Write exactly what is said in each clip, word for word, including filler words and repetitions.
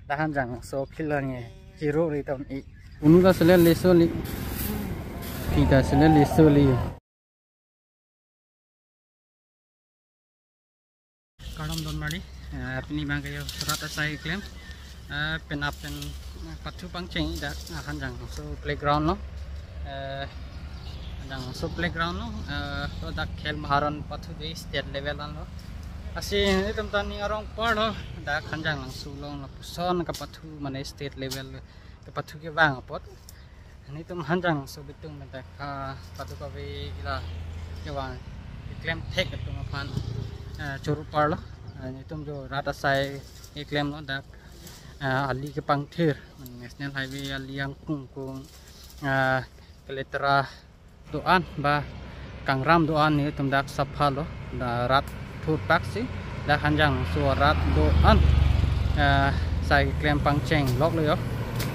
Dak Hanjanglangso aphi lang-e. Chiro ri tam i. Unu ta selele soli. Aphi ta selele soli. Kardom donmari, eh, pini abang ke yo rat asai klem, eh, penap pen, eh, pathu pangcheng dak, eh, Hanjanglangso playground lo, eh, Hanjanglangso playground lo, eh, lo dak Khel Maharan pathu di state level an lo. Lasi nelitum ta ning arong apor lo, dak Hanjanglangso along lapuson kapathu mane state level kapathu kevang apot. Nelitum Hanjanglangso bitung pen dak, ah, pathu kave ila kevang keklem thek atum aphan, ah, choro apor lo. Ah, nelitum jo rat asai keklem lo dak, ah, ali kepangthir, National Highway ali angkung kung, ah, keletra do-an ba kangram do-an nelitum dak sapha lo, dak rat thurpaksi dak Hanjanglangso rat do-an, eh, sai keklem pangcheng lok lo yo,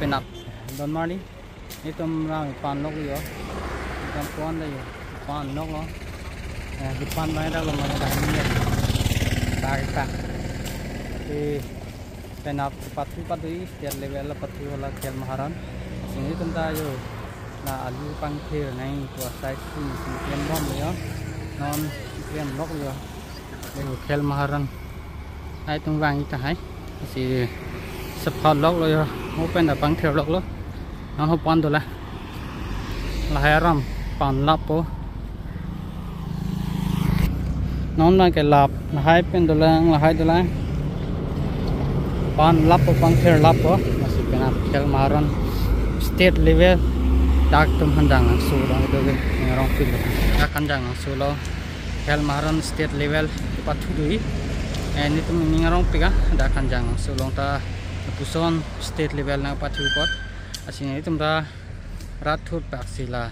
penap donmari nelitum ram pan lok lo yo, ram pon lo yo, pan lok lo, eh, di pan bai dak lo mane dak ni ya, dak dak. Tapi penap pathu pathu state level la pathu la Khel Maharan. Lasi nelitum ta yo la ali pangthir nangji pu asai si si klem bom lo yo. Non klem lok lo yo. Yo Khel Maharan. Nelitum vang-i tahai. Lasi sapha lok lo yo. Open da pangthir lok lo. Non ho pan dolang. Lahai aram pan lapo. Non abang ke lap, lahai pen dolang, lahai dolang. Pan lapo, pangthir lapo. Lasi penap Khel Maharan state level dak atum Hanjanglangso along do ke, ning arong apor lo. Dak Hanjanglangso along Khel Maharan state level pathu do-i. Eh, nelitum ning arong apor ke dak Hanjanglangso along ta lapuson state level nangpathu apot. Lasi nelitum ta rat thurpaksi la,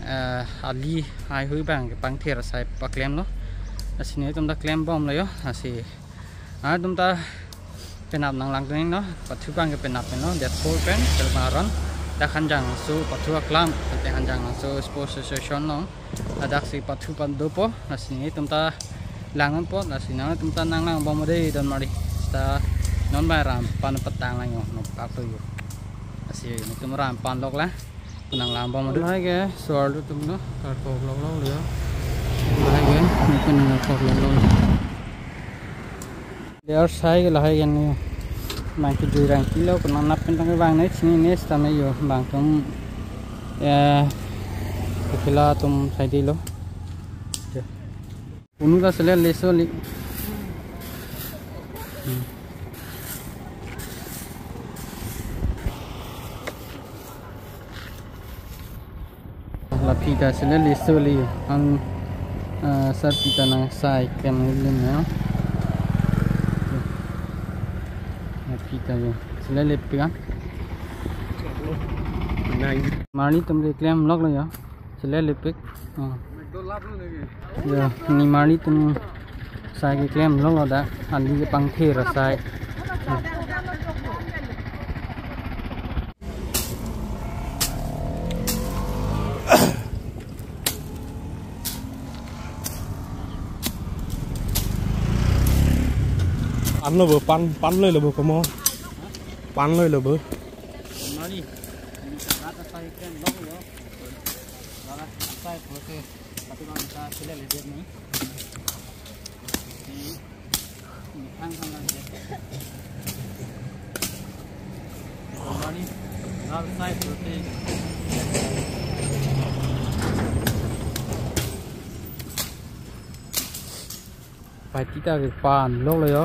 eh, ali heihui abang kepangthir asai paklem lo. Lasi nelitum ta klem bom lo yo. Lasi, ah, nelitum ta penap nanglang teng lo. Pathu abang ke penap lo. Dak Khel pen, Khel Maharan. Dak Hanjanglangso pathu aklam, dak Hanjanglangso Sports Association lo. Ladak si pathu pan dopo, lasi nelitum ta lang apot, lasi nelitum ta nanglang bom dei donmari. Ta non bai ram pan patang lang yo, non pak to yo. Lasi nelitum ram pan lok la, pu nanglang bom dei. Lahai ke, suar lo atum lo, karkok lok lok lo yo. Lahai ke, nelitum nangkarkok lok lok. Ler sai ke lahai ke ni. Bang kejui rang kilo, kunang nap pen tang bang ni, sini ni, sitame yo, bang atum, eh, kepila atum sai dei lo. Unu ta selele soli. Hmm. La aphi ta selele soli an, ah, sar aphi ta nangsai klem lim na. La aphi ta yo. Selele pik an. Marli atum ke klem lok lo yo. Selele pik. Ah. Yo, ne marli atum sai keklem lok lo dak, ali kepangthir asai. Pan lo bo, pan, pan lo lo bo komo. Pan lo lo bo. Mari. Ini rat asai klem lok lo. Rat asai pute. Tapi kalau kita selele dia ni. Ini, ini kan kan dia. Mari. Rat asai pute. Pai ti ta kepan lok lo yo.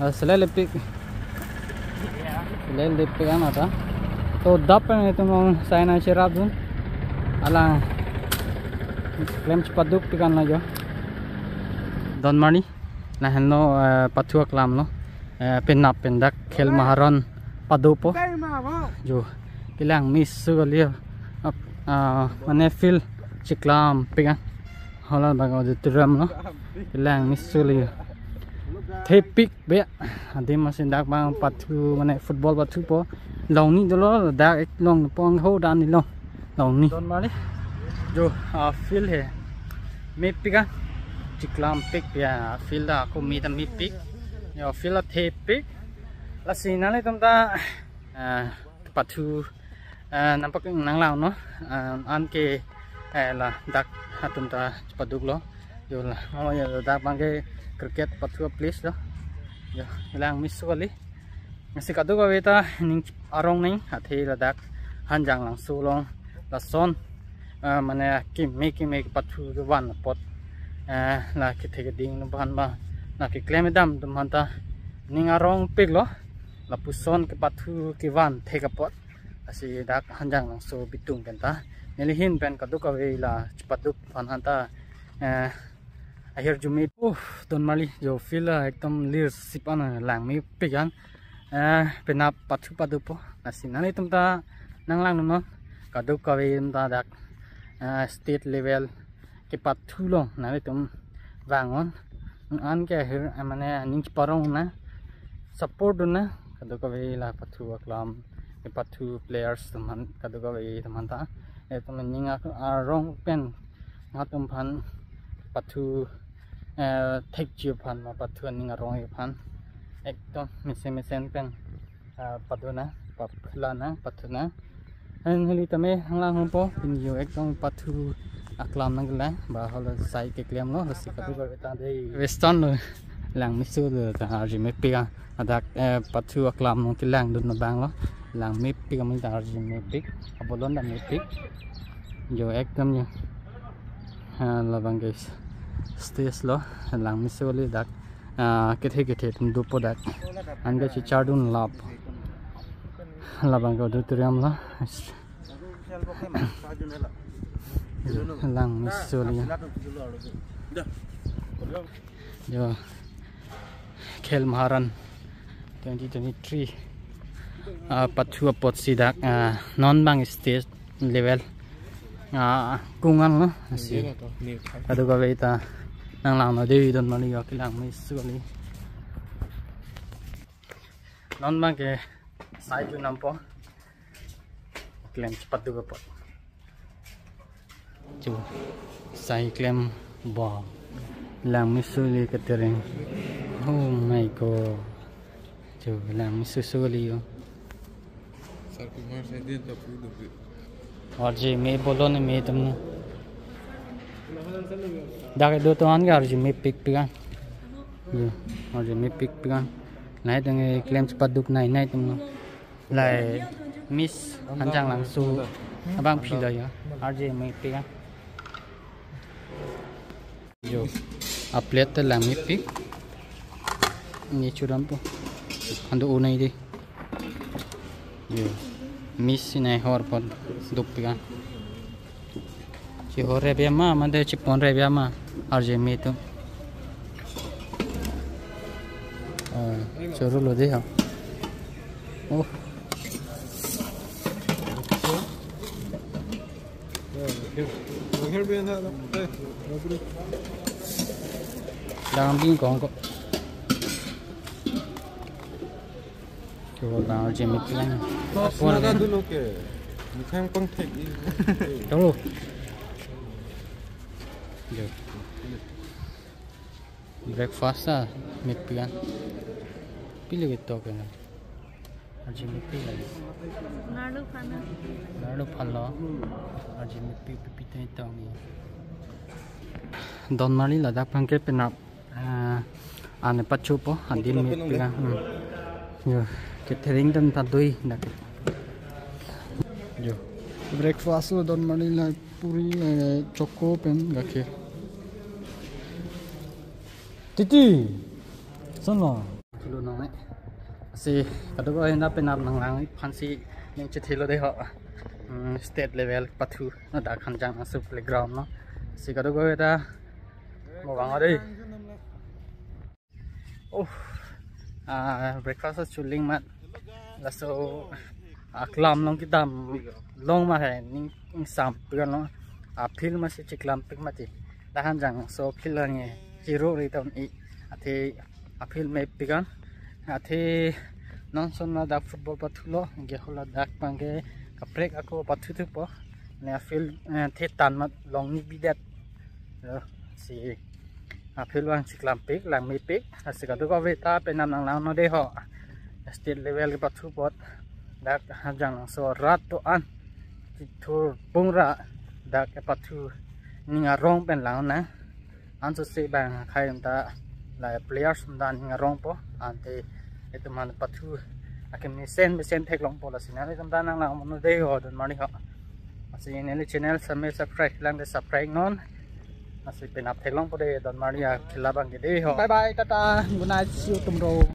Ah, selele pik. Selele pik an ata. To dap pen nelitum along sai nangcherap dun. Alang klem chepaduk pik an lo yo. Don mani. Lahenlo, eh, pathu aklam lo. Eh, penap pen dak Khel Maharan padopo. Jo. Kelang misu kali yo. Ap, ah, mane field chiklam pik an. Hala bang auditorium lo. Kelang misu li. Thepik be. Adim asin dak bang pathu mane football pathupo. Longni dolo dak ik long pong ho dan ni lo. Longni. Don mali. Jo, ah, field he. Mepik a. Chiklam pik ya. Field ako mi ta mepik. Yo field a thepik. Lasi nanglitum ta, eh, pathu, eh, nampak nanglang non, eh, anke, eh, ladak atum ta paduklo. Jo la, mo jo ladak abangke cricket pathu a-place lo. Jo, Langmeso kali. Lasi kadokave ta ning arong ning, athe ladak Hanjanglangso along lason, eh, mane keme keme pathu kevan apot, eh, la kethe keding atum aphan ba, la keklem kedam atum aphan ta ning arongpiklo, lapuson kepathu kevan thek apot. Lasi dak Hanjanglangso bitung pen ta neli ahin pen kadokave la chepaduk aphan han ta, eh, ahirjume. Uh, Donmarli jo field, ah, ekdom lir sip an, ah, langmepik an. Eh, penap pathu padupo. Lasi nanglitum ta nanglang non. Kadokave atum ta dak, eh, state level kepathu along nanglitum vang non. Anke ahir, eh, mane aning cheparong non. Support dun non. Kadokave la pathu aklam, kepathu players atum aphan, kadokave atum aphan ta. Etum aning ak-, arong pen atum aphan pathu, eh, thekji aphan ma pathu aning arong aphan ekdom mesen mesen pen, ah, padu non, paphla non, pathu non. An heli tame nanglang hongpo, pini jo ekdom pathu aklam nanglang, ba holo sai keklemlo, lasi kadokave ta dei. Western lo, Langmeso lo ta arjumepik an, adak, eh, pathu aklam nangkelangdun abang lo, langmepik amen ta arjumepik, abolon ta mepik. Jo ekdom jo. Ha, labang guys. Stage lo, Langmeso kali dak. Ah, kethe kethe atum dopo dak. Anke chichardun lap. Labang ke auditorium lo. Langmeso kali. Jo. Khel Maharan twenty twenty-three, ah, pathu apotsi dak, ah, non abang state level, ah, kung an lo, lasi kadokave ta nanglang non dei, Donmarli jo ke Langmeso kali. Non abangke sai ju nampo. Klem chepaduk apot. Chu, sai klem ba. Langmeso kali ketereng. Oh my God. Chu, Langmeso kali jo. Sar Kumar Saidian ta pu do. Arjeme bolon me atum non. Dak do to an ke arjumepikpik an. Jo, arjumepikpik an. Nai tang klem chepaduk nai nai atum non. Lahai Miss Hanjanglangso abangpi lo jo, arjumepik an. Jo, a-plate ta langmepik. Ne chudampo. Hando unai dei. Jo, Miss nai hor apot dopik an. Chihor rep ya ma, mate chipon rep ya ma, arjeme atum. Ah, choro lo dei ha. Oh. Dang bing kong ko. Coba bang arjemepik an. Pon naga dulu ke. Bukan pengtek. Tunggu. Jo. Breakfast ta mepik an. Pilo ketok ke na. Arjemepik lagi. Lalu pana. Lalu palo. Arjemepik pipi tong ni. Donmarli ladak abangke penap. Ah, ane pachupo, adin mepik an. Hmm. Jo, catering atum ta doi dak. Jo. Breakfast lo Donmarli la puri, eh, choco pen gakhir. Titi. Sono. Thilo nang ne. Lasi kadokave ta penap nanglang aphansi ning chethilo dei ho. Hmm, state level pathu non dak Hanjanglangso playground lo. Lasi kadokave ta mo vang dei. Oh, ah, breakfast chuling mat. Laso aklam along kedam along ma hai ning ingsam pik an lo. A-field masi chiklampik mati. Dak Hanjanglangso field lang e chiro ri ton i. Athe a-field mepik an. Athe non son ladak football pathulo. Ke hula dak abangke kaprek ako pathuthupo. Ne a-field, eh, the tan mat long ni bidet. Lasi a-field abang chiklampik, langmepik, lasi kadokave ta penap nanglang non dei ho. State level kepathu apot dak Hamjang Langso arat do-an kethur pung ra dak kepathu ning arong pen lang nang. Ansose bang akhai ta la players ta ning arongpo, ante itum aphan pathu akemesen mesen theklongpo, lasi nanglitum ta nang lang mono dei ho, don marli ho. Lasi neli channel same subscribe lang de subscribe non. Lasi penap theklongpo dei, don marli akhila abang ke dei ho. Bye bye, tata, good night, see you tomorrow.